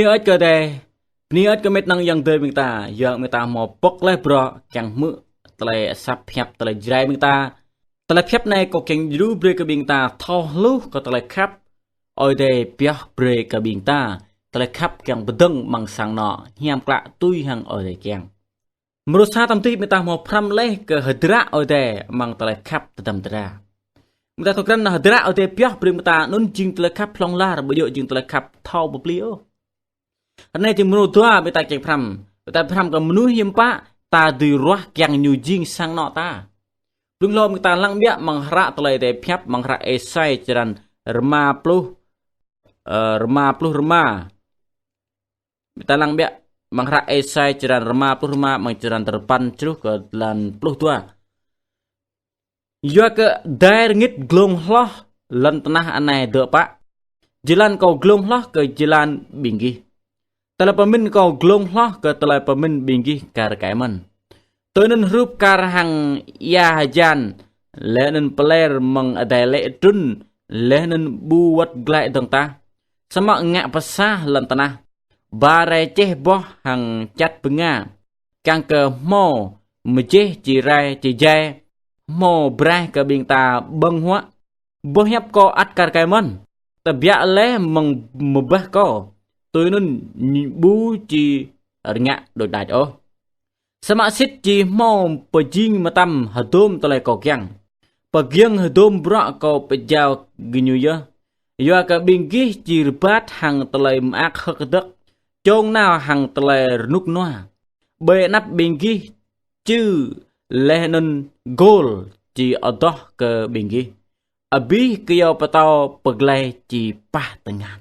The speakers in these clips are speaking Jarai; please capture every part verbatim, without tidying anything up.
Bơni hơơč kơ Ơi Adai, bơni hơơč kơ mĕt nang yang dơi ƀing ta, yang ƀing ta hmâo pŏk laih bruă kiăng hmư̆ tơlơi asăp hiăp tơlơi Jrai ƀing ta. Tơlơi hiăp anai kâo kiăng djru brơi kơ ƀing ta thâo hluh kơ tơlơi khăp Ơi Adai pioh brơi kơ ƀing ta, tơlơi khăp kiăng pơdơ̆ng amăng sang anŏ hiam klă tui hăng Ơi Adai kiăng. Mrô sa tăm tih ƀing ta hmâo pơhrăm laih kơ hơdră Ơi Adai amăng tơlơi khăp tơdăm tơdra. Ƀing ta thâo krăn hơdră Ơi Adai pioh brơi ƀing ta anŭn jing tơlơi khăp hlŏng lar, ƀu djơ̆ jing tơlơi khăp thâo pơplih ôh. Ră anai jing mrô dua ƀing ta kiăng pơhrăm, ƀing ta pơhrăm kơ mơnuih hiư̆m pă ta dưi ruah kiăng ñu jing sang anŏ ta. Blung hlâo ƀing ta lăng ƀiă amăng hră tơlơi Ơi Adai pơhiăp amăng hră Êsai črăn rơma pluh, ơ, rơma pluh rơma. Ƀing ta lăng ƀiă amăng hră Êsai črăn rơma pluh rơma, amăng črăn tơpăn truh kơ tơlan pluh dua. Yua kơ đai rơngit glông hloh lŏn tơnah anai dŏ pă. Jơlan kâo glông hloh kơ jơlan ƀing gih. Tơlơi pơmĭn kâo glông hloh kơ tơlơi pơmĭn ƀing gih kar kaĭ mơ̆n. Tui anŭn hrup kar hăng ia hơjan, laih anŭn pơlĕr mơ̆ng adai lê̆ trŭn, laih anŭn ƀu wơ̆t glaĭ dơ̆ng tah. Samơ̆ ngă pơsah lŏn tơnah. Ba rai čeh boh hăng čăt bơnga. Kiăng kơ hmâo mơjeh či rai či jai, hmâo braih kơ ƀing ta ƀơ̆ng huă. Boh hiăp kâo ăt kar kaĭ mơ̆n. Tơbiă laih mơ̆ng mơbah kâo. Tui anŭn ƀu či rơngiă đôč đač ôh. Samơ̆ sĭt či hmâo pơjing mơtam hơdôm tơlơi kâo kiăng. Pơgiŏng hơdôm bruă kâo pơjao gơñu yơh. Yua kơ ƀing gih či rơbat hăng tơlơi mơak hơ̆k kơdơ̆k, čong nao hăng tơlơi rơnŭk rơnua. Ƀơi anăp ƀing gih čư laih anŭn gôl či adoh kơ ƀing gih. Abih kơyâo pơtâo pơglai či pah tơngan.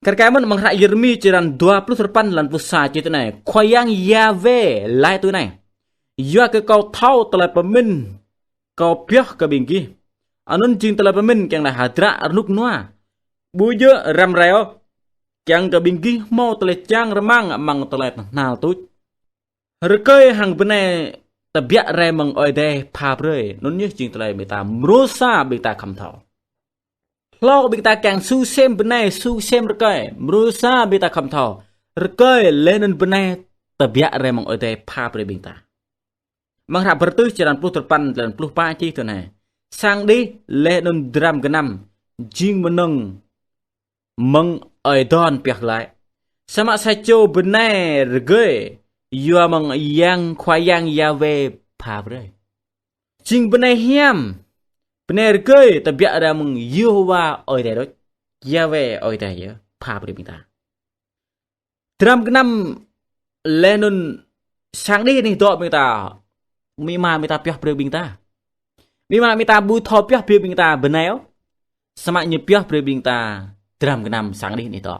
Kar kaĭ mơ̆n amăng hră Yêrêmi črăn dua pluh tơpăn tơlan pluh sa čih tui anai: Khua Yang Yahweh laĭ tui anai: Yua kơ kâo thâo tơlơi pơmĭn kâo pioh kơ ƀing gih. Anŭn jing tơlơi pơmĭn kiăng laĭ hơdră rơnŭk rơnua. Ƀu djơ̆ răm rai ôh. Kiăng kơ ƀing gih hmâo tơlơi čang rơmang amăng tơlơi tơhnal tuč. Rơkơi hăng bơnai tơbiă rai mơ̆ng Ơi Adai pha brơi. Anŭn yơh jing tơlơi ƀing ta mrô sa ƀing ta khŏm thâo. Hlâo ƀing ta kiăng su sem bơnai, su sem rơkơi, mrô sa ƀing ta khŏm thâo. Rơkơi laih anŭn bơnai tơbiă rai mơ̆ng Ơi Adai pha brơi ƀing ta. Amăng hră Bơrơtuh črăn pluh tơpăn tơlan pluh pă čih tui anai: Sang đih laih anŭn dram gơnam jing mơnơ̆ng mơ̆ng Ơi Adon pioh glaĭ. Samơ̆ sa čô bơnai rơgơi yua mơ̆ng Yang Khua Yang Yahweh pha brơi. Jing bơnai hiam, bơnai rơgơi tơbiă rai mơ̆ng Yêhôwa Ơi Adai đôč. Yahweh Ơi Adai yơh pha brơi ƀing ta. Dram gơnam laih anŭn sang đih anih dŏ ƀing ta. Amĭ ama ƀing ta pioh brơi ƀing ta. Amĭ ama ƀing ta ƀu thâo pioh brơi ƀing ta bơnai ôh. Samơ̆ ñu pioh brơi ƀing ta dram gơnam sang đih anih dŏ.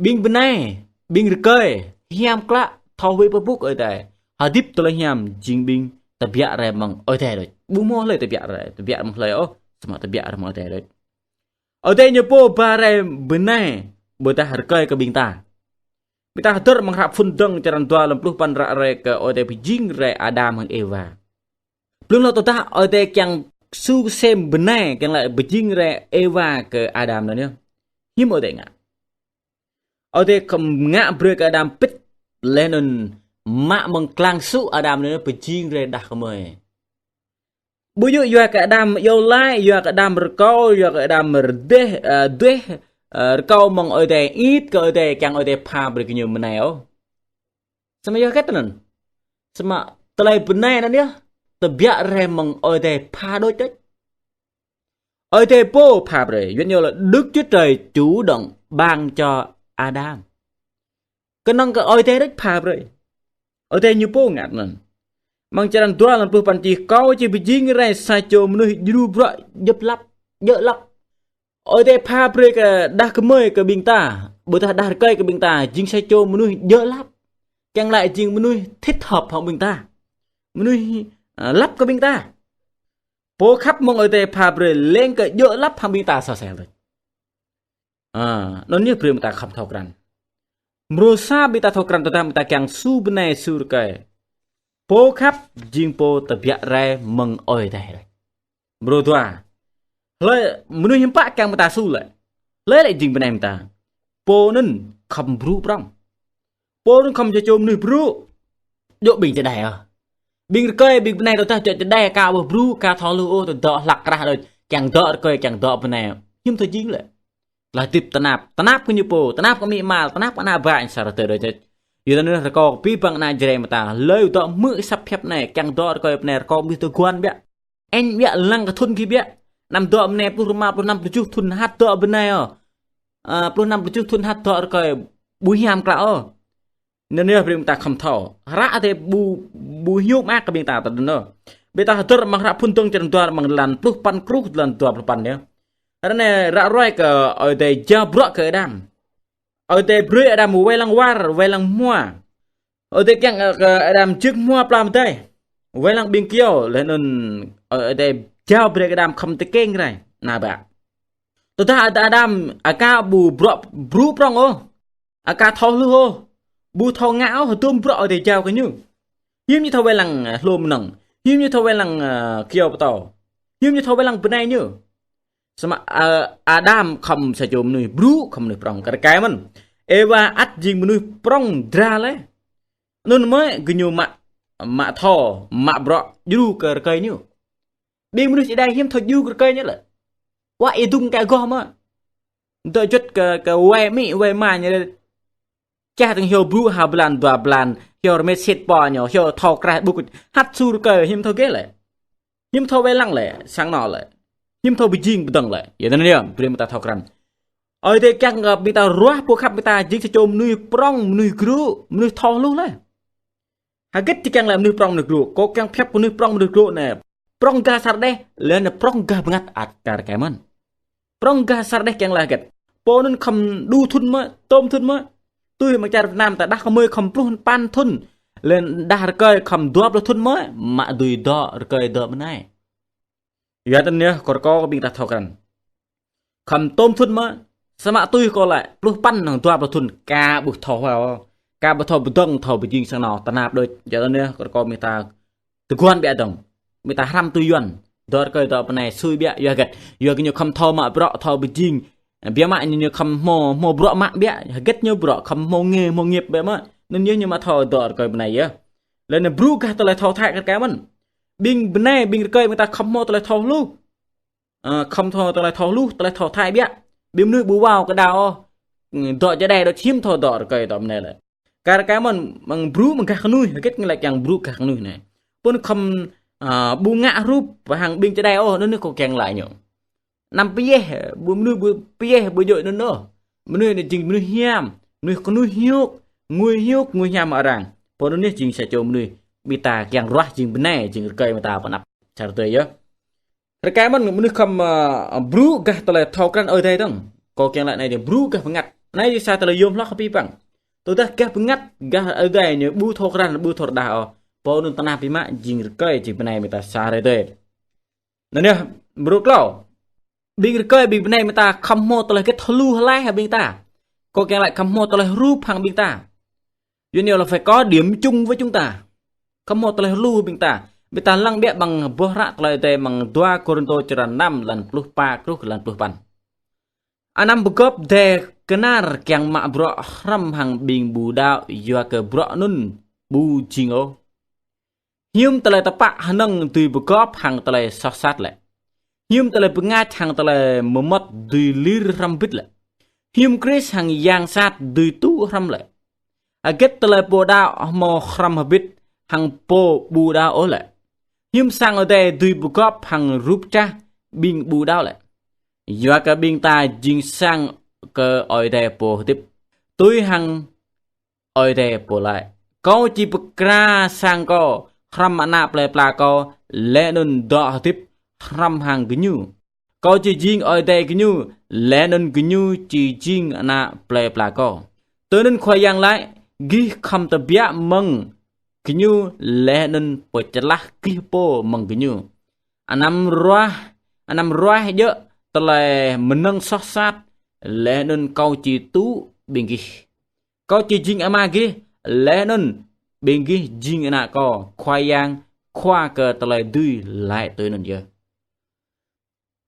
Ƀing bơnai, ƀing rơkơi, hiam klă, thâo huĭ pơpŭ kơ Ơi Adai. Hơdip tơlơi hiam jing ƀing tơbiă rai mơ̆ng Ơi Adai đôč. Ƀu hmâo hlơi tơbiă rai, tơbiă mơ̆ng hlơi ôh, samơ̆ tơbiă rai mơ̆ng Ơi Adai đôč. Ơi Adai ñu pô ba rai bơnai, ƀôdah rơkơi kơ ƀing ta. Ƀing ta hơdơr amăng hră Phŭn Dơ̆ng črăn dua tơlan pluh păn ră ruai kơ Ơi Adai pơjing rai Adam hăng Êwa. Blung hlâo tơdah Ơi Adai kiăng su sem bơnai kiăng laĭ pơjing rai Êwa kơ Adam anŭn yơh. Hiư̆m Ơi Adai ngă? Ơi Adai khŏm ngă brơi kơ Adam pĭt laih anŭn mă mơ̆ng klang sŭ Adam anŭn pơjing rai đah kơmơi. Ƀu djơ̆ yua kơ Adam iâu laĭ, yua kơ Adam rơkâo, yua kơ Adam rơdêh, ơ, duah, ơ, rơkâo mơ̆ng Ơi Adai ĭt kơ Ơi Adai kiăng Ơi Adai pha brơi kơ ñu bơnai ôh. Samơ̆ yua hơget anŭn? Samơ̆ tơlơi bơnai anŭn yơh tơbiă rai mơ̆ng Ơi Adai pha đôč đôč. Ơi Adai pô pha brơi, Yuan ñu laĭ Đức Chúa Trời chủ động ban cho Adam. Kơnơ̆ng kơ Ơi Adai đôč pha brơi. Ơi Adai ñu pô ngă anŭn. Amăng črăn dua tơlan pluh păn čih: Kâo či pơjing rai sa čô mơnuih djru bruă djơ̆ lăp, djơ̆ lăp. Ơi Adai pha brơi kơ đah kơmơi kơ ƀing ta, ƀôdah đah rơkơi kơ ƀing ta, jing sa čô mơnuih djơ̆ lăp. Kiăng laĭ jing mơnuih thích hợp hăng ƀing ta. Mơnuih, ơ, lăp kơ ƀing ta. Pô khăp mơ̆ng Ơi Adai pha brơi leng kơ djơ̆ lăp hăng ƀing ta sa sel đôč. Ơ, anŭn yơh brơi ƀing ta khŏm thâo krăn. Mrô sa ƀing ta thâo krăn tơdah ƀing ta kiăng su bơnai su rơkơi. Pô khăp jing pô tơbiă rai mơ̆ng Ơi Adai đôč. Mrô dua. Hlơi mơnuih hiư̆m pă kiăng ƀing ta su lĕ? Hlơi lĕ jing bơnai ƀing ta? Pô anŭn khŏm brŭ prŏng. Pô anŭn khŏm sa čô mơnuih brŭ. Djơ̆ ƀing čơđai ôh. Ƀing rơkơi, ƀing bơnai tơdah djơ̆ čơđai ka ƀuh brŭ, ka thâo hluh ôh, tơdŏ hlăk krah đôč, kiăng dŏ rơkơi, kiăng dŏ bơnai. Hiư̆m thâo jing lĕ. Tơlơi hơdip tơnap, tơnap kơ amĭ ama, tơnap kơ ană bă, tơnap kơ ană bă, sa rơtơi đôč. Yua anŭn rơkâo kơ abih bang ană Jrai mơta, hlơi dŏ hmư̆ asăp hiăp anai, kiăng dŏ rơkơi bơnai, rơkâo ƀing ta tơguan biă. Ĕn biă lăng kơ thŭn gih biă. Anăm dŏ bơnai pluh rơma, pluh năm, pluh tơjuh thŭn hăt dŏ bơnai ôh. Ơ, pluh năm, pluh tơjuh thŭn hăt dŏ rơkơi ƀu hiam klă ôh. Anŭn yơh brơi ƀing ta khŏm thâo. Hră Adai ƀu, ƀu hiư̆m mơak kơ ƀing ta tơdơi anŭn. Ƀing ta hơdơr amăng hră Phŭn Dơ̆ng črăn dua amăng lăn pluh păn truh lăn dua pluh păn yơh. Hră anai ră ruai kơ Ơi Adai jao bruă kơ Adam. Ơi Adai brơi Adam wai lăng war, wai lăng hmua. Ơi Adai kiăng, ơ, kơ Adam jưk hmua pla mơdai. Wai lăng ƀing kyâo, laih anŭn Ơi Adai jao brơi kơ Adam khŏm tơkeng rai. Ană bă. Tơdah Adam aka ƀu brŏ, brŭ prŏng ôh. Aka thâo hluh ôh. Ƀu thâo ngă ôh, hơdôm bruă Ơi Adai jao kơ ñu. Hiư̆m ñu thâo wai lăng, ơ, hlô mơnơ̆ng. Hiư̆m ñu thâo wai lăng, ơ, kyâo pơtâo. Hiư̆m ñu thâo wai lăng bơnai ñu. Samơ̆, ơ, Adam khŏm sa čô mơnuih brŭ, khŏm mơnuih prŏng. Kar kaĭ mơ̆n. Êwa ăt jing mơnuih prŏng dra laih. Anŭn mơ̆ gơñu mă, mă thâo, mă bruă djru kơ rơkơi ñu. Ƀing mơnuih čơđai hiư̆m thâo djru kơ rơkơi ñu lĕ. Wă ih dŭng kơ agoh mơ̆. Dŏ juăt kơ, kơ wai amĭ, wai ama ñu lĕ. Čah tơ̆ng hyu brŭ ha blan, dua blan, hyu rơmet sĭt pô ñu, hyu thâo krah ƀu kŭt, hăt su rơkơi, hiư̆m thâo gêh lĕ. Hiư̆m thâo wai lăng lĕ, sang anŏ lĕ. Hiư̆m thâo pơjing pơdơ̆ng lĕ. Yua anŭn yơh, brơi ƀing ta thâo krăn. Ơi Adai kiăng kơ ƀing ta ruah pô khăp ƀing ta jing sa čô mơnuih prŏng, mơnuih grŭ, mơnuih thâo hluh lĕ. Hơget či kiăng lĕ mơnuih prŏng mơnuih grŭ. Kâo kiăng pơhiăp mơnuih prŏng mơnuih grŭ anai. Prŏng gah sa rơđeh, laih anŭn prŏng gah bơngăt ăt kar kaĭ mơ̆n. Prŏng gah sa rơđeh kiăng laĭ hơget. Pô anŭn khŏm đu thŭn mơ̆, tôm thŭn mơ̆. Tui mơ̆ng čar Việt Nam ta đah kơmơi khŏm pluh păn thŭn. Laih anŭn đah rơkơi khŏm dua pluh thŭn mơ̆, mă dưi dŏ rơkơi dŏ bơnai. Yua anŭn yơh, kâo rơkâo kơ ƀing ta thâo krăn. Khŏm tôm thŭn mơ̆, samơ̆ tui kâo laĭ, pluh păn hăng dua pluh thŭn, ka ƀu thâo hua ôh. Ka ƀu thâo pơdơ̆ng, thâo pơjing sang anŏ, tơnap đôč. Yua anŭn yơh, kâo rơkâo ƀing ta tơguan biă dơ̆ng. Ƀing ta hrăm tui Yuan. Dŏ rơkơi dŏ bơnai sui biă, yua hơget. Yua gơñu khŏm thâo mă bruă, thâo pơjing. Biă mă ñu, ñu khŏm hmâo, hmâo bruă mă biă, hơget ñu bruă, khŏm hmâo nghề, hmâo nghiệp biă mă. Anŭn yơh ñu mă thâo dŏ rơkơi bơnai yơh. Laih anŭn brŭ gah tơlơi thâo thai kar kaĭ mơ̆n. Ƀing bơnai, ƀing rơkơi ƀing ta khŏm hmâo tơlơi thâo hluh. Ơ, khŏm thâo tơlơi thâo hluh, tơlơi thâo thai biă. Ƀing mơnuih ƀu wao kơ đao ôh. Dŏ čơđai đôč, hiư̆m thâo dŏ rơkơi dŏ bơnai lĕ. Kar kaĭ mơ̆n, mơ̆ng brŭ mơ̆ng gah kơnuih, hơget ñu laĭ kiăng brŭ gah kơnuih anai. Pô anŭn khŏm, ơ, ƀu ngă hrup hăng ƀing čơđai ôh, anŭn kâo kiăng laĭ ñu. Anăm pơyeh, ƀu mơnuih ƀu pơyeh ƀu djơ̆ anŭn ôh. Mơnuih anai jing mơnuih hiam, mơnuih kơnuih hiuk, ngui hiuk, ngui hiam mă arăng. Pô anŭn yơh jing sa čô mơnuih ƀing ta kiăng ruah jing bơnai, jing rơkơi mơta pơ anăp čar tơi yơh. Ră anai mơ̆n mơnuih khŏm, ơ, brŭ gah tơlơi thâo krăn Ơi Adai dơ̆ng. Kâo kiăng laĭ anai dơ̆ng brŭ gah bơngăt. Anai jing sa tơlơi yôm hloh kơ abih bang. Tơdah gah bơngăt, gah Ơi Adai ñu ƀu thâo krăn, ƀu thâo rơđah ôh. Pô anŭn tơnap biă mă jing rơkơi jing bơnai mơta sa rơtơi. Anŭn yơh, brŭ klâo. Ƀing rơkơi, ƀing bơnai mơta khŏm hmâo tơlơi hơget hluh hlai hăng ƀing ta. Kâo kiăng laĭ khŏm hmâo tơlơi hrup hăng ƀing ta. Yua anŭn là phải có điểm chung với chúng ta. Khŏm hmâo tơlơi hluh ƀing ta. Ƀing ta lăng biă ƀăng boh hră tơlơi Adai ƀăng dua Kôrintô črăn năm lăn pluh pă truh lăn pluh păn. Anăm pơgop dêh kơnar kiăng mă bruă hrŏm hăng ƀing ƀu đaŏ yua kơ bruă anŭn ƀu jing ôh. Hiư̆m tơlơi tơpă hơnơ̆ng dưi pơgop hăng tơlơi soh sat lĕ. Hiư̆m tơlơi bơngač hăng tơlơi mơmŏt dưi lir hrŏm hơbĭt lĕ. Hiư̆m Krist hăng yang sat dưi tŭ hrŏm lĕ. Hơget tơlơi pô đaŏ hmâo hrŏm hơbĭt hăng pô ƀu đaŏ ôh lĕ. Hiư̆m sang Ơi Adai dưi pơgop hăng rup čah ƀing ƀu đaŏ lĕ. Yua kơ ƀing ta jing sang kơ Ơi Adai pô hơdip. Tui hăng Ơi Adai pô laĭ: Kâo či pơkra sang kâo hrŏm ană plơi pla kâo, laih anŭn dŏ hơdip hrŏm hăng gơñu. Kâo či jing Ơi Adai gơñu, laih anŭn gơñu či jing ană plơi pla kâo. Tui anŭn Khua Yang laĭ: Gih khŏm tơbiă mơ̆ng gơñu, laih anŭn pơčơlah gih pô mơ̆ng gơñu. Anăm ruah, anăm ruah djơ̆ tơlơi mơnơ̆ng soh sat, laih anŭn kâo či tŭ ƀing gih. Kâo či jing ama gih, laih anŭn ƀing gih jing ană kâo, Khua Yang, Khua kơ tơlơi dưi laĭ tui anŭn yơh.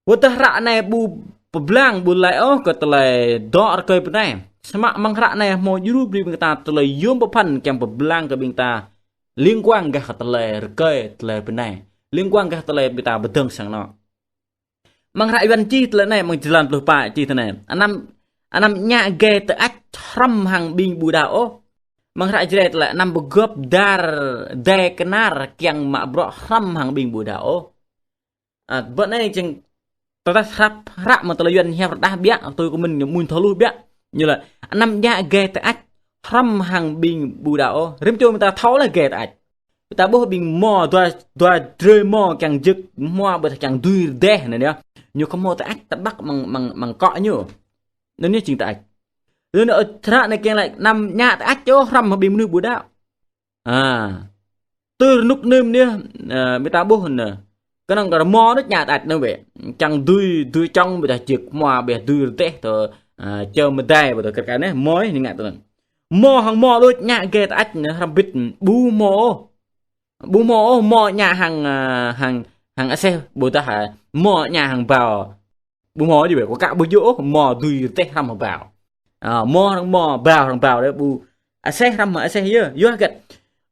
Wơ̆t tơdah hră anai ƀu pơblang ƀu laĭ ôh kơ tơlơi dŏ rơkơi bơnai. Samơ̆ amăng hră anai hmâo djru brơi ƀing ta tơlơi yôm pơphan kiăng pơblang kơ ƀing ta. Liên quan gah kơ tơlơi rơkơi, tơlơi bơnai. Liên quan gah tơlơi ƀing ta pơdơ̆ng sang anŏ. Amăng hră Yuan čih tơlơi anai, amăng jơlan pluh pă čih tui anai. Anăm, anăm ñă gai tơăč hrŏm hăng ƀing ƀu đaŏ ôh. Amăng hră Jrai tơlơi anăm pơgop dar dai kơnar kiăng mă bruă hrŏm hăng ƀing ƀu đaŏ ôh. A, ƀơi anai jing tơdah hră, hră mơ̆ng tơlơi Yuan hiăp rơđah biă, tui kơ mĭn ñu mŭn thâo lu biă. Ñu laĭ, anăm ñă gai tơăč hrŏm hăng ƀing ƀu đaŏ ôh. Rĭm čô ƀing ta thâo laih gai tơăč. Ƀing ta ƀuh ƀing hmua dua, dua drơi hmua kiăng jơk hmua ƀơi kiăng dưi rơdêh anŭn yơh. Ñu kơ hmâo tơăč tơƀăk amăng, amăng, amăng akŏ ñu. Anŭn yơh jing tơăč. Anŭn ơ hră anai kiăng laĭ anăm ñă tơăč ôh hrŏm hăng ƀing mơnuih ƀu đaŏ. A. Tui rơnŭk anŭn yơh, ơ, ƀing ta ƀuh anŭn. Kơnơ̆ng kơ rơmô anŭn ñă tơăč anŭn bĕ. Kiăng dưi, dưi čŏng ƀing ta jơk hmua ƀing dưi rơdêh tơ, ơ, čơ mơdai ƀing ta kơt kơ anai, hmua anai ngă tui anŭn. Hmua hăng hmua đôč ñă gai tơăč anŭn hrŏm hơbĭt ƀu hmâo ôh. Ƀu hmâo ôh, hmua ñă hăng, ơ, hăng, hăng aseh ƀôdah, ơ, hmua ñă hăng bao. Ƀu hmâo djơ̆ bĕ, kơ kă ƀu djơ̆ ôh, hmua dưi rơdêh hrŏm hăng bao. A, hmua hăng hmua, bao hăng bao đơi ƀu. Aseh hrŏm hăng aseh yơh, yua hơget.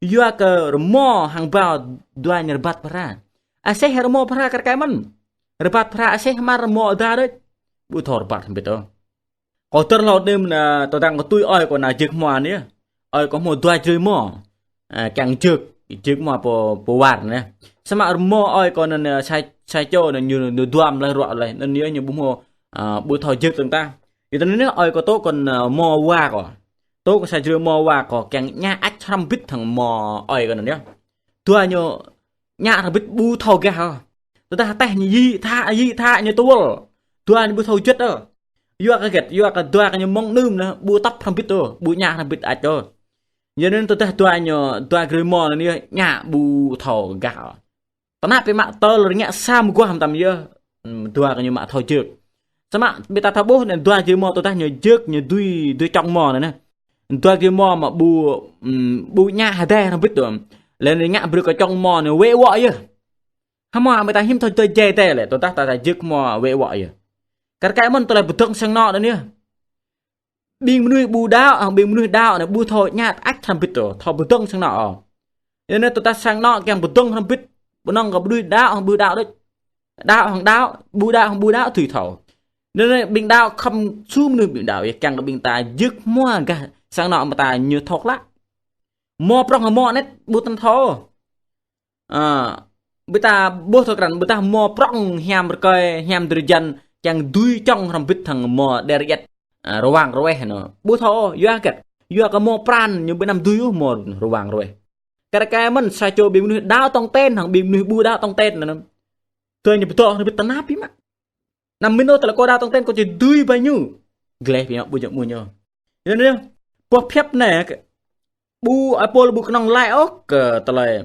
Yua kơ rơmô hăng bao dua ñu rơbat phara. Aseh rơmô phara kar kaĭ mơ̆n. Rơbat phara aseh mă rơmô đa đôč. Ƀu thâo rơbat hơbĭt ôh. Kơ tơlơi anŭn, ơ, tơdang kơ tui ơi kơ ană jơk hmua anai. Ơi kơ hmâo dua drơi hmua. Ơ, kiăng jơk, jơk hmua pơ, pơ war anai. Samơ̆ rơmô ơi kơ anŭn, ơ, sa, sa čô anŭn ñu, ñu duăm laih ruă laih. Anŭn yơh ñu ƀu hmâo, ơ, ƀu thâo jơk tơ̆ng tah. Yua tơ anŭn yơh ơi kơ tŏ kơ, ơ, hmua wa kơ. Tŏ kơ sa drơi hmua wa kơ kiăng ñă ăč hrŏm hơbĭt hăng hmua ơi kơ anŭn yơh. Dua ñu ñă hrŏm hơbĭt ƀu thâo gah ôh. Tơdah teh ñu yĭ tha, yĭ tha ñu tơwơl. Dua ñu ƀu thâo juăt ôh. Yua kơ hơget, yua kơ dua kơ ñu mơ̆ng anŭn anai ƀu tŏp hrŏm hơbĭt ôh, ƀu ñă hrŏm hơbĭt ăč ôh. Yua anŭn tơdah dua ñu, dua drơi hmua anŭn yơh ñă ƀu thâo gah ôh. Tơnap biă mă tơl rơngiă sa mơguah mơtam yơh. Ưm, dua kơ ñu mă thâo jơk. Samơ̆ ƀing ta thâo ƀuh anŭn dua drơi hmua tơdah ñu jơk ñu dưi, dưi čŏng hmua anŭn anai. Dua drơi hmua mă ƀu, ưm, ƀu ñă hơdai hrŏm hơbĭt ôh. Laih anŭn ngă brơi kơ čŏng hmua anŭn wĕ wŏ yơh. Hmua ƀing ta hiư̆m thâo dơi jai tơlơi, tơdah ta, ta jơk hmua wĕ wŏ yơh. Kar kaĭ mơ̆n tơlơi pơdơ̆ng sang anŏ anŭn yơh. Ƀing mơnuih ƀu đaŏ, hăng ƀing mơnuih đaŏ anai ƀu thâo ñă tơăč hrŏm hơbĭt ôh, thâo pơdơ̆ng sang anŏ ôh. Yua anŭn tơdah sang anŏ kiăng pơdơ̆ng hrŏm hơbĭt, ƀu nŏng kơ ƀu đuaĭ đaŏ, hăng ƀu đaŏ đôč. Đaŏ hăng đaŏ, ƀu đaŏ hăng ƀu đaŏ tui thâo. Anŭn anai ƀing đaŏ khŏm su mơnuih ƀing đaŏ, yua kiăng kơ ƀing ta jơk hmua gah sang anŏ mơ̆ng ta ñu thâo klă. Hmua prŏng hăng hmua anet ƀu tơ̆ng thâo. Ơ, ƀing ta ƀuh thâo krăn, ƀing ta hmua prŏng hiam rơkơi, hiam drơi jan, kiăng dưi čŏng hrŏm hơbĭt hăng hmua đer iĕt, ơ, rơwang rơweh anŭn. Ƀu thâo, yua hơget, yua kơ hmua pran ñu ƀu năm dưi ôh hmua rơwang rơweh. Kar kaĭ mơ̆n sa čô ƀing mơnuih đaŏ tong ten, hăng ƀing mơnuih ƀu đaŏ tong ten anŭn. Tơl ñu pơdŏ hrŏm hơbĭt tơnap biă mă. Anăm mĭn ôh tơlơi kâo đaŏ tong ten kâo či dưi ƀai ñu. Gleh biă mă ƀu djơ̆ mơ̆ ñu. Yua anŭn yơh. Boh pơhiăp anai, ƀu, ơ, Pôl ƀu kơnơ̆ng laĭ ôh kơ tơlơi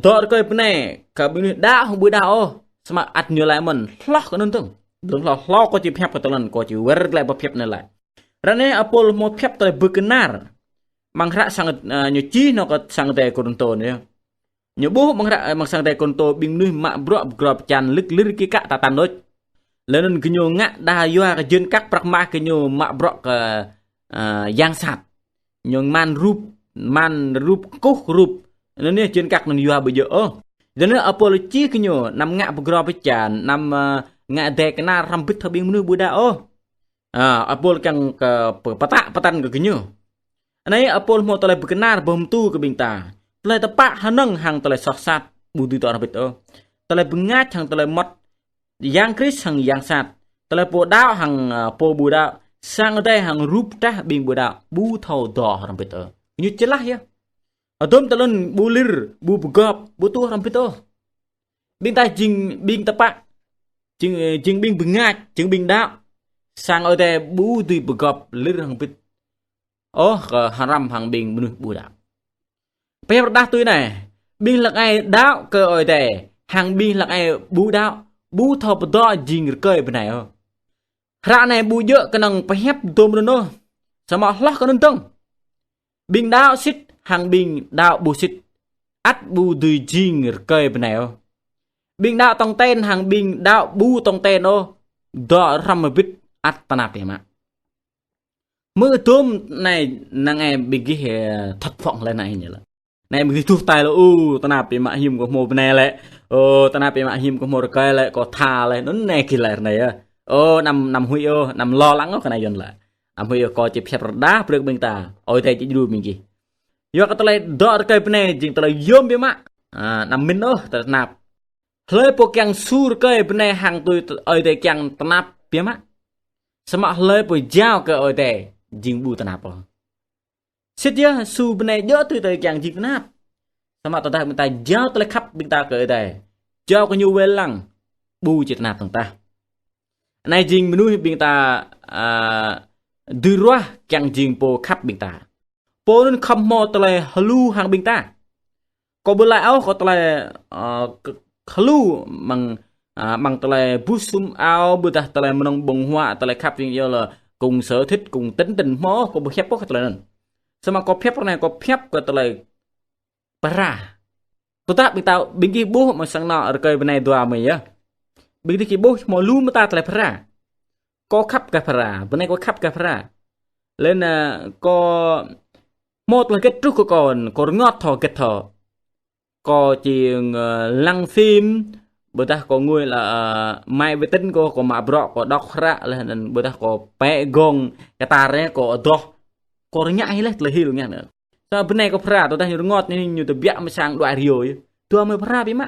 dŏ rơkơi bơnai, kơ ƀing mơnuih đaŏ hăng ƀu đaŏ ôh. Samơ̆ ăt ñu laĭ mơ̆n, hloh kơ anŭn dơ̆ng. Dơ̆ng hloh, hloh kâo či pơhiăp kơ tơlơi anŭn, kâo či wơr glaĭ boh pơhiăp anai laĭ. Ră anai ơ Pôl hmâo pơhiăp tơlơi bơkơnar. Amăng hră sang, ơ, ñu čih nao kơ sang adai Kôrintô anai yơh. Ñu ƀuh amăng hră, amăng sang adai Kôrintô ƀing mơnuih mă bruă pơgrop pơčan lơ̆k lir kơ kă tơtăn đôč. Laih anŭn gơñu ngă đa yua kơ jên kăk prăk mah gơñu mă bruă kơ, ơ, yang sat. Ñu man rup, man rup kơkuh rup. Anŭn yơh jên kăk anŭn yua ƀu djơ̆ ôh. Yua anŭn ơ Pôl čih gơñu, anăm ngă pơgrop pơčan, anăm, ơ, ngă adai kơnar hrŏm hơbĭt hăng ƀing mơnuih ƀu đaŏ ôh. A, ơ Pôl kiăng kơ pơ-, pơtă pơtăn kơ gơñu. Anai ơ Pôl hmâo tơlơi bơkơnar pơhmutu kơ ƀing ta. Tơlơi tơpă hơnơ̆ng hăng tơlơi soh sat ƀu dưi dŏ hrŏm hơbĭt ôh. Tơlơi bơngač hăng tơlơi mơmŏt. Yang Krist hăng yang sat. Tơlơi pô đaŏ hăng, ơ, pô ƀu đaŏ. Sang adai hăng rup trah ƀing ƀu đaŏ. Ƀu thâo dŏ hrŏm hơbĭt ôh. Ñu čơlah yơh. Hơdôm tơlơi anŭn ƀu lir, ƀu pơgop, ƀu tuh hrŏm hơbĭt ôh. Ƀing ta jing ƀing tơpă, jing, jing ƀing bơngač, jing ƀing đaŏ. Sang adai ƀu dưi pơgop lir hăng hơbĭt ôh kơ hrŏm hăng ƀing mơnuih ƀu đaŏ. Pơhiăp rơđah tui anai, ƀing hlăk ai đaŏ kơ adai, hăng ƀing hlăk ai ƀu đaŏ, ƀu thâo pơdŏ jing rơkơi bơnai ôh. Hră anai ƀu djơ̆ kơnơ̆ng pơhiăp dôm anŭn ôh, samơ̆ hloh kơ anŭn dơ̆ng. Ƀing đaŏ sĭt hăng ƀing đaŏ ƀu sĭt, ăt ƀu dưi jing rơkơi bơnai ôh. Ƀing đaŏ tong ten hăng ƀing đaŏ ƀu tong ten ôh, dŏ hrŏm hơbĭt ăt tơnap biă mă. Mơ̆ tơm anai năng ai ƀing gih, ơ, thất vọng lĕ anai ñu lĕ. Anai ƀing gih tuh tai lĕ, ơ, tơnap biă mă hiư̆m kơ hmâo bơnai lĕ. Ơ, tơnap biă mă hiư̆m kơ hmâo rơkơi lĕ, kâo tha lĕ. Anŭn anai gih lĕ anai yơh. Ơ, anăm, anăm huĭ ôh, anăm lo lắng ôh kơ anai Yuan lĕ. Anăm huĭ ôh, kâo či pơhiăp rơđah brơi kơ ƀing ta. Ơi Adai či djru ƀing gih. Yua kơ tơlơi dŏ rơkơi bơnai jing tơlơi yôm biă mă. A, anăm mĭn ôh, tơlơi tơnap. Hlơi pô kiăng su rơkơi bơnai hăng tui Ơi Adai kiăng tơnap biă mă. Samơ̆ hlơi pô jao kơ Ơi Adai jing ƀu tơnap ôh. Sĭt yơh su bơnai djơ̆ tui tơlơi kiăng jing tơnap. Samơ̆ tơdah ƀing ta jao tơlơi khăp ƀing ta kơ Ơi Adai, jao kơ ñu wai lăng, ƀu či tơnap dơ̆ng tah. Anai jing mơnuih ƀing ta, a, dưi ruah kiăng jing pô khăp ƀing ta. Pô anŭn khŏm hmâo tơlơi hơlu hăng ƀing ta. Kâo ƀu laĭ ôh kơ tơlơi, ơ, kơ-, hơlu mơ̆ng, a, mơ̆ng tơlơi buh sum ao, ƀôdah tơlơi mơnơ̆ng ƀơ̆ng huă, tơlơi khăp jing yơh lĕ cùng sở thích, cùng tính tình hmâo, kâo ƀu hiăp ôh kơ tơlơi anŭn. Samơ̆ kâo hiăp ră anai, kâo hiăp kơ tơlơi phara. Tơdah ƀing ta, ƀing gih ƀuh mơ̆ng sang anŏ rơkơi bơnai dua mơi yơh. Ƀing gih ƀuh hmâo lu mơta tơlơi phara. Kâo khăp gah phara, bơnai kâo khăp gah phara. Lĕ anŭn, ơ, kâo hmâo tơlơi hơget truh kơ kâo, kâo rơngot thâo hơget thâo. Kâo či, ơ, lăng phim, ƀôdah kâo ngui lĕ, ơ, máy vi tính kâo, kâo mă bruă, kâo đŏk hră, laih anŭn ƀôdah kâo pĕ gong, guitar, kâo adoh. Kâo rơngiă hĭ laih tơlơi hil ngă anŭn. Samơ̆ bơnai kâo phara, tơdah ñu rơngot ñu, ñu tơbiă mơ̆ng sang đuaĭ hriê yơh. Dua mơi phara biă mă.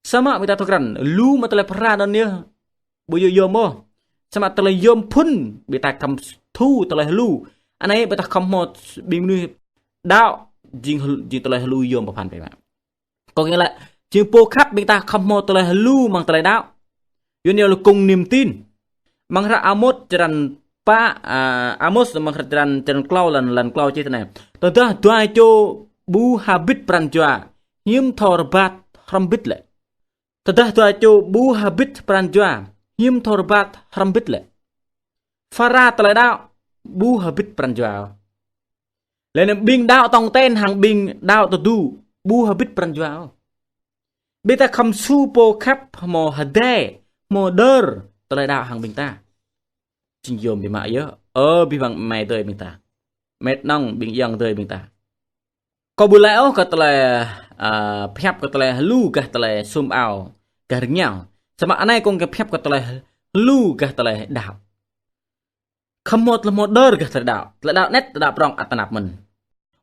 Samơ̆ ƀing ta thâo krăn, lu mă tơlơi phara anŭn yơh ƀu djơ̆ yôm ôh. Samơ̆ tơlơi yôm phŭn, ƀing ta khŏm thu tơlơi hơlu. Anai ƀing ta khŏm hmâo ƀing mơnuih đaŏ jing hơ-, jing tơlơi hơlu yôm pơphan biă mă. Kâo kiăng laĭ, jing pô khăp ƀing ta khŏm hmâo tơlơi hơlu mơ̆ng tơlơi đaŏ. Yuan yơh lĕ cùng niềm tin. Mơ̆ng hră Amôs črăn pă, a, Amôs mơ̆ng hră črăn, črăn klâo lăn, lăn klâo čih tui anai. Tơdah dua čô ƀu hơbĭt pran jua, hiư̆m thâo rơbat hrŏm bĭt lĕ. Tơdah dua čô ƀu hơbĭt pran jua, hiư̆m thâo rơbat hrŏm bĭt lĕ. Phara tơlơi đaŏ ƀu hơbĭt pran jua. Lĕ anŭn ƀing đaŏ tong ten hăng ƀing đaŏ tơdu ƀu hơbĭt pran jua. Ƀing ta khŏm su pô khăp hmâo hơdai, hmâo đơr tơlơi đaŏ hăng ƀing ta. Jing yôm biă mă yơh. Ơ, abih bang amai adơi ƀing ta. Met nong ƀing ayŏng adơi ƀing ta. Kâo ƀu laĭ ôh kơ tơlơi, a, pơhiăp kơ tơlơi hơlu gah tơlơi sum ao, gah rơngiao. Samơ̆ anai kâo kiăng pơhiăp kơ tơlơi hơlu gah tơlơi đaŏ. Khŏm hmâo tơlơi hmâo đơr gah tơlơi đaŏ. Tơlơi đaŏ anet, tơlơi đaŏ prŏng ăt tơnap mơ̆n.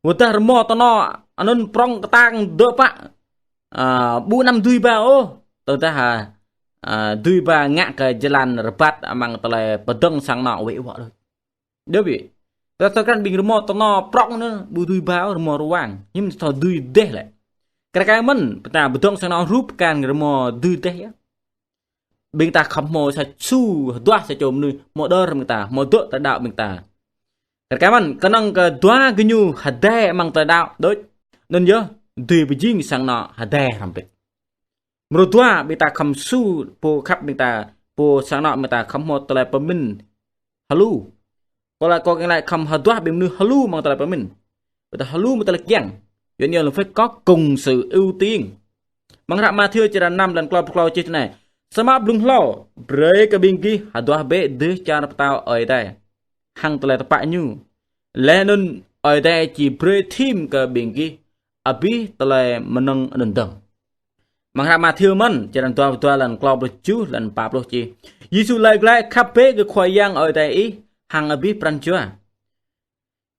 Wơ̆t tơdah rơmô tơnŏ anŭn prŏng kơtang dŏ pă. A, ƀu anăm dưi ba ôh. Tơdah, a, a, dưi ba ngă kơ jơlan rơbat amăng tơlơi pơdơ̆ng sang anŏ wĕ wŏ đôč. Djơ̆ ƀiă. Tơdah thâo krăn ƀing rơmô tơnŏ prŏng anŭn ƀu dưi ba ôh, rơmô ruang. Hiư̆m thâo dưi dêh lĕ. Kar kaĭ mơ̆n, ƀing ta pơdơ̆ng sang anŏ hrup kar rơmô dưi dêh yơh. Ƀing ta khŏm hmâo sa su, duah sa čô mơnuih hmâo đơr ƀing ta, hmâo dŏ tơlơi đaŏ ƀing ta. Kar kaĭ mơ̆n, kơnơ̆ng kơ dua gơñu hơdai amăng tơlơi đaŏ đôč. Anŭn yơh, dưi pơjing sang anŏ hơdai hrŏm bĭt. Mrô dua, ƀing ta khŏm su pô khăp ƀing ta, pô sang anŏ ƀing ta khŏm hmâo tơlơi pơmĭn hơlu. Kâo laĭ kâo kiăng laĭ khŏm hơduah ƀing mơnuih hơlu mơ̆ng tơlơi pơmĭn. Ƀôdah hơlu mơ̆ng tơlơi kiăng. Yuan yơh lĕ phải có cùng sự ưu tiên. Mơ̆ng hră Mathiơ črăn năm lăn klâo pluh klâo čih tui anai. Samơ̆ blung hlâo, brơi kơ ƀing gih hơduah bĕ dêh čar pơtao Ơi Adai hăng tơlơi tơpă ñu. Laih anŭn Ơi Adai či brơi thim kơ ƀing gih abih tơlơi mơnơ̆ng anŭn dơ̆ng. Mơ̆ng hră Mathiơ mơ̆n, črăn dua pluh dua lăn klâo pluh tơjuh lăn pă pluh čih. Yêsu laĭ glaĭ: Khăp bĕ kơ Khua Yang Ơi Adai ih hăng abih pran jua.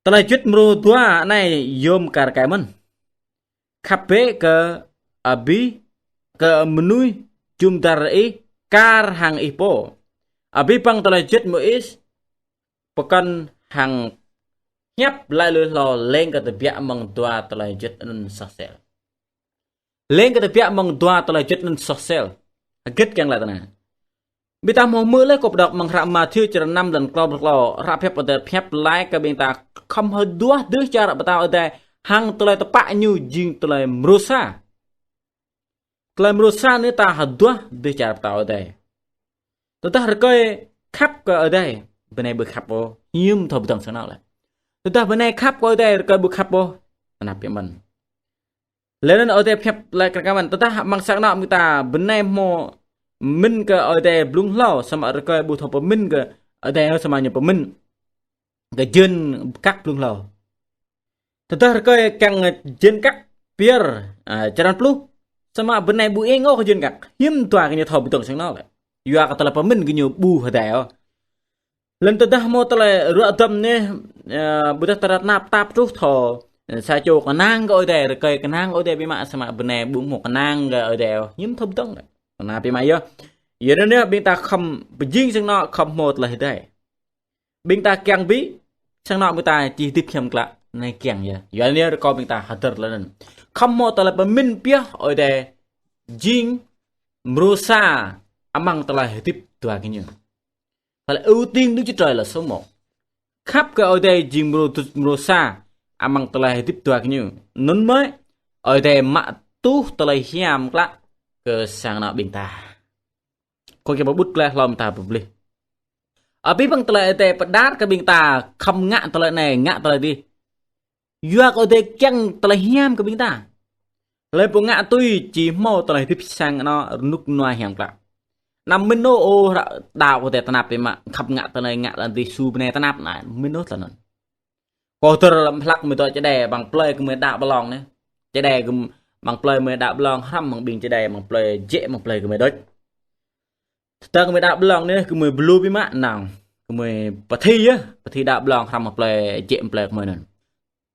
Tơlơi juăt mrô dua anai yôm kar kaĭ mơ̆n. Khăp bĕ kơ abih, kơ mơnuih jum dar ih kar hăng ih pô. Abih bang tơlơi juăt Môis pơkŏn hăng hiăp laĭ lui hlâo lêng kơ tơbiă mơ̆ng dua tơlơi juăt anŭn soh sel. Lêng kơ tơbiă mơ̆ng dua tơlơi juăt anŭn soh sel. Hơget kiăng laĭ tui anai. Ƀing ta hmâo hmư̆ laih kâo pơđŏk mơ̆ng hră Mathiơ črăn năm lăn klâo pluh klâo, hră pơhiăp Adai pơhiăp laĭ kơ ƀing ta khŏm hơduah dêh čar pơtao Adai hăng tơlơi tơpă ñu jing tơlơi mrô sa. Tơlơi mrô sa anai ta hơduah dêh čar pơtao Adai. Tơdah rơkơi khăp kơ Adai, bơnai ƀu khăp ôh, hiư̆m thâo pơdơ̆ng sang anŏ lĕ. Tơdah bơnai khăp kơ Adai, rơkơi ƀu khăp ôh, tơnap biă mơ̆n. Laih anŭn Ơi Adai pơhiăp laĭ kar kaĭ mơ̆n, tơdah amăng sang anŏ ƀing ta bơnai hmâo mĭn kơ Ơi Adai blung hlâo, samơ̆ rơkơi ƀu thâo pơmĭn kơ Ơi Adai, samơ̆ ñu pơmĭn. kơ jên kăk blung hlâo. Tơdah rơkơi kiăng jên kăk pơyơr, a, črăn pluh, samơ̆ bơnai ƀu eng ôh kơ jên kăk, hiư̆m dua gơñu thâo pơdơ̆ng sang anŏ lĕ. Yua kơ tơlơi pơmĭn gơñu ƀu hơdai ôh. Lơ̆m tơdah hmâo tơlơi ruă dŏm anai, a, ƀôdah tơlơi tơnap tap truh thâo, a, sa čô kơnang kơ Ơi Adai, rơkơi kơnang kơ Ơi Adai biă mă, samơ̆ bơnai ƀu hmâo kơnang kơ Ơi Adai ôh, hiư̆m thâo pơdơ̆ng lĕ. Kơnang biă mă yơh. Yua anŭn yơh ƀing ta khŏm pơjing sang anŏ khŏm hmâo tơlơi hơdai. Ƀing ta kiăng ƀu, sang anŏ ƀing ta či hơdip hiam klă, anai kiăng yơh. Yua anŭn yơh rơkâo ƀing ta hơdơr tơlơi anŭn. Khŏm hmâo tơlơi pơmĭn pioh Ơi Adai jing mrô sa amăng tơlơi hơdip dua gơñu. Tơlơi ưu tiên Đức Chúa Trời là số một. Khăp kơ Ơi Adai jing mrô, mrô sa amăng tơlơi hơdip dua gơñu. Anŭn mơ̆ Ơi Adai mă tuh tơlơi hiam klă kơ sang anŏ ƀing ta. Kâo kiăng pơƀut glaĭ hlâo mơ̆ng ta pơplih. Abih bang tơlơi Ơi Adai pơđar kơ ƀing ta khŏm ngă tơlơi anai, ngă tơlơi adih. Yua kơ Ơi Adai kiăng tơlơi hiam kơ ƀing ta. Hlơi pô ngă tui či hmâo tơlơi hơdip sang anŏ rơnŭk rơnua hiam klă. Anăm mĭn ôh, ơ, ră đaŏ kơ Ơi Adai tơnap biă mă, khŏm ngă tơlơi ngă tơlơi adih su bơnai tơnap anai, mĭn ôh tơlơi anŭn. Kâo hơdơr lăm hlăk gơmơi dŏ čơđai, amăng plơi gơmơi đaŏ bơlong anai. Čơđai gơm-, amăng plơi gơmơi đaŏ bơlong hrŏm hăng ƀing čơđai amăng plơi jĕ amăng plơi gơmơi đôč. Tơdah gơmơi đaŏ bơlong anai, gơmơi bơlô biă mă nao. Gơmơi pơthi yơh, pơthi đaŏ bơlong hrŏm amăng plơi jĕ amăng plơi gơmơi anŭn.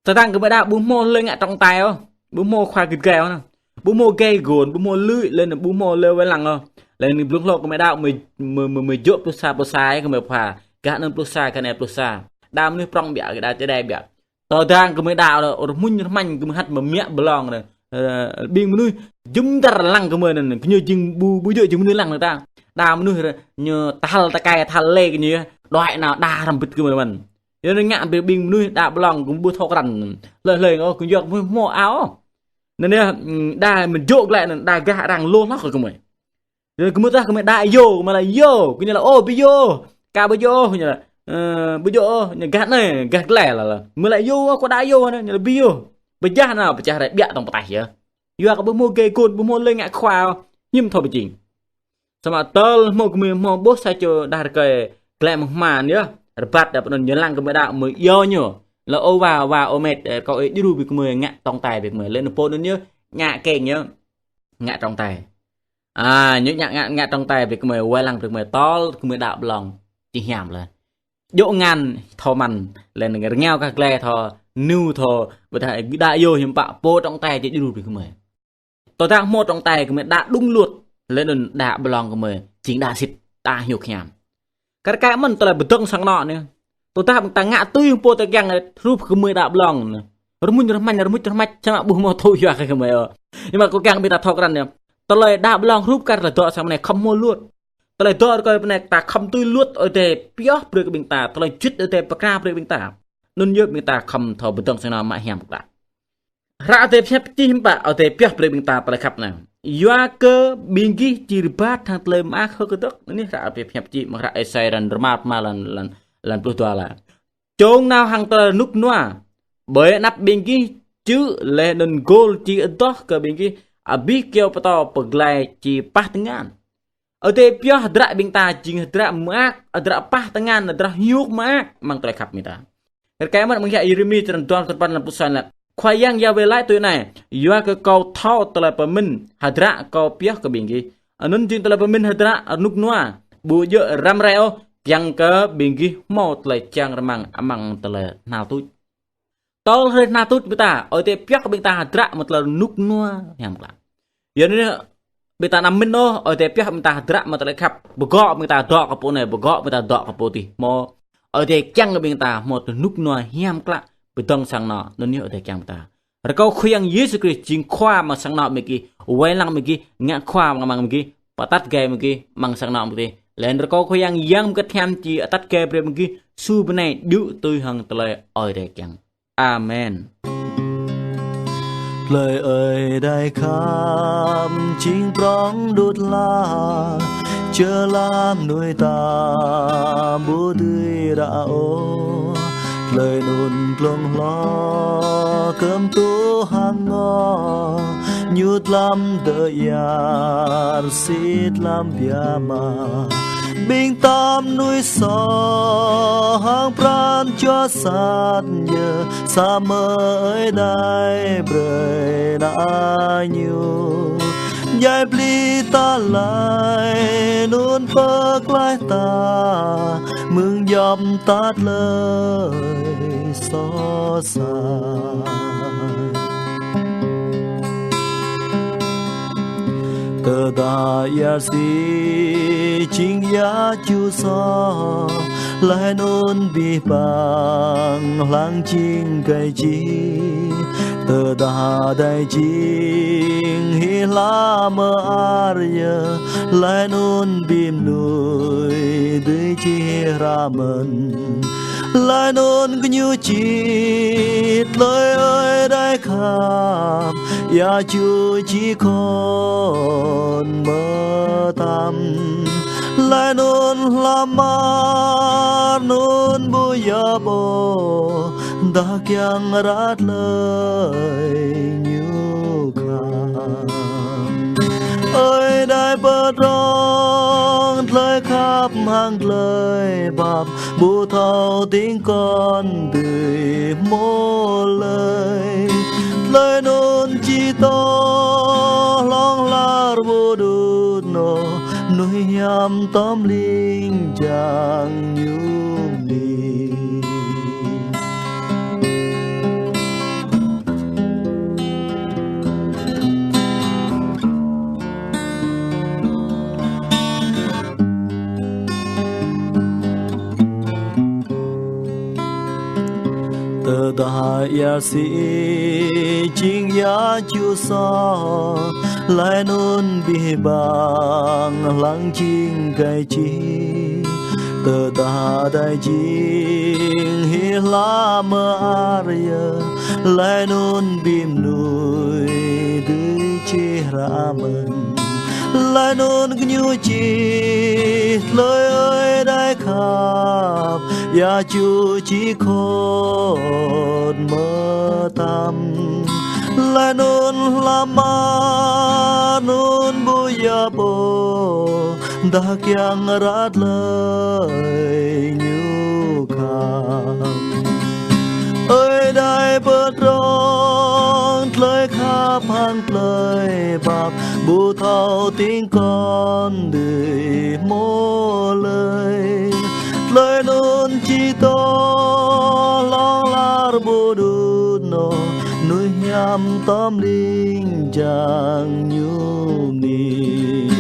Tơdang gơmơi đaŏ ƀu hmâo hlơi ngă trọng tài ôh, ƀu hmâo khua git gai ôh anŭn. Ƀu hmâo gai gun, ƀu hmâo lui, lĕ anŭn ƀu hmâo hlơi wai lăng ôh. Lĕ anŭn blung hlâo gơmơi đaŏ gơmơi, gơmơi, gơmơi, gơmơi djơ̆ pluh sa, pluh sa, gơmơi pha. Gah anŭn pluh sa, gah anai pluh sa. Đa mơnuih prŏng biă, gah đa čơđai biă. Tơdang gơmơi đaŏ rơmuñ rơmañ gơmơi hăt mơmiă bơlong anŭn. Ơ, ƀing mơnuih jum dar lăng gơmơi anŭn, gơñu jing ƀu, ƀu djơ̆ jing mơnuih lăng anŭn ta. Đa mơnuih rơ-, ñu tơhal tơkai tơhal lĕ gơñu yơh. Đuaĭ nao đa hrŏm bĭt gơmơi mơ̆n. Yua anŭn ngă ƀing, ƀing mơnuih đaŏ bơlong gơmơi ƀu thâo krăn. Hlơi hlơi ôh, gơñu yua gơmơi hmâo ao ôh. Anŭn yơh, ưm, đa mơ̆n djơ̆ glaĭ anŭn đa gah arăng lôh hloh kơ gơmơi. Yua gơmơi tơdah gơmơi đaŏ yô, gơmơi laĭ yô, gơñu laĭ ôh ƀu yô, ka ƀu yô, gơñu laĭ, ơ, ƀu yô, ñu gah anai, gah glaĭ laih laih. Gơmơi laĭ yô, kâo đaŏ yô anai, ñu laĭ ƀu yô. Pơjah nao, pơjah rai biă tŏng pơtaih yơh. Yua kơ ƀu hmâo gai gun, ƀu hmâo hlơi ngă khua, hiư̆m thâo pơjing. Samơ̆ tơl hmâo gơmơi hmâo ƀuh sa čô đah rơkơi glaĭ mơ̆ng hma anŭn yơh. Rơbat đah pơ anŭn ñu lăng gơmơi đaŏ gơmơi iâu ñu. Laĭ ơ wa, wa ơ met, ơ, kâo ơi djru brơi gơmơi ngă trọng tài brơi gơmơi. Lĕ anŭn pô anŭn yơh, ngă keng yơh. Ngă trọng tài. A, ñu ngă, ngă, ngă trọng tài brơi gơmơi, wai lăng brơi gơmơi tơl gơmơi đaŏ bơlong či hiam lĕ. Djơ̆ ngăn thâo mơ̆n, lĕ anŭn rơngiao gah glaĭ thâo, ñu thâo, ƀôdah đaŏ yô hiư̆m pă pô trọng tài či djru brơi gơmơi. Tơdang hmâo trọng tài gơmơi đaŏ đúng luật, lĕ anŭn đaŏ bơlong gơmơi jing đaŏ sĭt, đaŏ hiôk hiam. Kar kaĭ mơ̆n tơlơi pơdơ̆ng sang anŏ anai. Tơdah ƀing ta ngă tui pô ta kiăng hrup gơmơi đaŏ bơlong anai. Rơmuñ rơmañ, rơmuč rơmač, samơ̆ ƀu hmâo thâo yua kơ gơmơi ôh. Hiư̆m mă kâo kiăng ƀing ta thâo krăn anai. Tơlơi đaŏ bơlong hrup kar tơlơi dŏ sang anai khŏm hmâo luật. Tơlơi dŏ rơkơi pơ anai ta khŏm tui luật Ơi Adai pioh brơi kơ ƀing ta, tơlơi juăt Ơi Adai pơkra brơi kơ ƀing ta. Anŭn yơh ƀing ta khŏm thâo pơdơ̆ng sang anŏ mă hiam klă. Hră Ơi Adai pơhiăp čih hiư̆m pă, Ơi Adai pioh brơi ƀing ta tơlơi khăp anai. Yua kơ ƀing gih či rơbat hăng tơlơi mơak hơ̆k kơdơ̆k. Anai hră Ơi Adai pơhiăp čih, mơ̆ng hră Êsai črăn rơma rơma lăn, lăn, lăn pluh dua laĭ. Čong nao hăng tơlơi rơnŭk rơnua. Ƀơi anăp ƀing gih čư̆ laih anŭn gôl či adoh kơ ƀing gih, abih kyâo pơtâo pơglai či pah tơngan. Ơi Adai pioh hơdră ƀing ta jing hơdră mơak, hơdră pah tơngan, hơdră hiôk mơak amăng tơlơi khăp ƀing ta. Rơkơi mơ̆n amăng Yêrêmi črăn dua pluh sapăn lăn pluh sa laĭ. Khua Yang Yahweh laĭ tui anai: Yua kơ Kâo thâo tơlơi pơmĭn hơdră Kâo pioh kơ ƀing gih, anŭn jing tơlơi pơmĭn hơdră rơnŭk rơnua, ƀu djơ̆ răm rai ôh, kiăng kơ ƀing gih hmâo tơlơi čang rơmang amăng tơlơi hnal tuč. Tơl hrơi hnal tuč ƀing ta, Ơi Adai pioh kơ ƀing ta hơdră mơ̆ng tơlơi rơnŭk rơnua hiam klă. Yua anŭn ƀing ta anăm mĭn ôh, Ơi Adai pioh ƀing ta hơdră mơ̆ng tơlơi khăp, pơgŏ ƀing ta dŏ kơ pô anai, pơgŏ ƀing ta dŏ kơ pô adih. Hmâo Ơi Adai kiăng kơ ƀing ta hmâo tơlơi rơnŭk rơnua hiam klă, pơdơ̆ng sang anŏ, anŭn yơh Ơi Adai kiăng ƀing ta. Rơkâo Khua Yang Yêsu Krist jing Khua amăng sang anŏ ƀing gih, wai lăng ƀing gih, ngă khua amăng ƀing gih, pơatăt gai ƀing gih amăng sang anŏ ƀing gih. Laih anŭn rơkâo Khua Yang Yang Bơngăt Hiam či atăt gai brơi ƀing gih, su bơnai djơ̆ tui hăng tơlơi Ơi Adai kiăng. Amen. Tơlơi Ơi Adai khăp jing prŏng đut hla, čơlah mơnuih ta ƀu dưi ră ôh. Tơlơi anŭn glông hloh kơm tuh hăng ngŏ, ñu tlam dơyar sĭt tlam biă mă. ƀing ta mơnuih soh hăng pran jua sat yơh, samơ̆ Ơi Adai brơi Ană Ñu djai pơplih ta laih, anŭn pơklaih ta mơ̆ng djŏp ta tơlơi soh sat. Tơdah ia rơsĭ jing ia ču soh, laih anŭn abih bang hlang jing gai jih. Tơdah adai jing hĭ hla mơar yơh, laih anŭn abih mơnuih dưi čih hră mơ̆n. Laih anŭn gơñu čih tơlơi Ơi Adai khăp, ia ču či khŏn mơtam. Laih anŭn hla mơar anŭn ƀu djŏp ôh, dah kiăng ră tơlơi Ñu khăp. Ơi Adai pơdrŏng tơlơi khăp hăng tơlơi pap, ƀu thâo tĭng kŏn dưi hmâo lơi. Tơlơi anŭn či tŏ hlŏng lar ƀu đŭt ôh, mơnuih hiam tŏm ling jang Ñu mơ̆n. Tơdah ia rơsĭ jing ia ču soh, laih anŭn abih bang hlang jing gai jih. Tơdah adai jing hĭ hla mơar yơh, laih anŭn abih mơnuih dưi čih hră mơ̆n. Laih anŭn gơñu čih tơlơi Ơi Adai khăp, ia ču či khŏn mơtam. Laih anŭn hla mơar anŭn ƀu djŏp ôh, dah kiăng ră tơlơi Ñu khăp. Ơi Adai pơdrŏng tơlơi khăp hăng tơlơi pap, ƀu thâo tĭng kŏn dưi hmâo lơi. Tơlơi anŭn či tŏ hlŏng lar ƀu đŭt ôh, mơnuih hiam tŏm ling jang Ñu mơ̆n.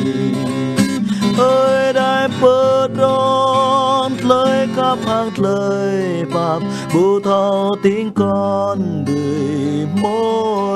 Ơi Adai pơdrŏng tơlơi khăp hăng tơlơi pap, ƀu thâo tĭng kŏn dưi hmâo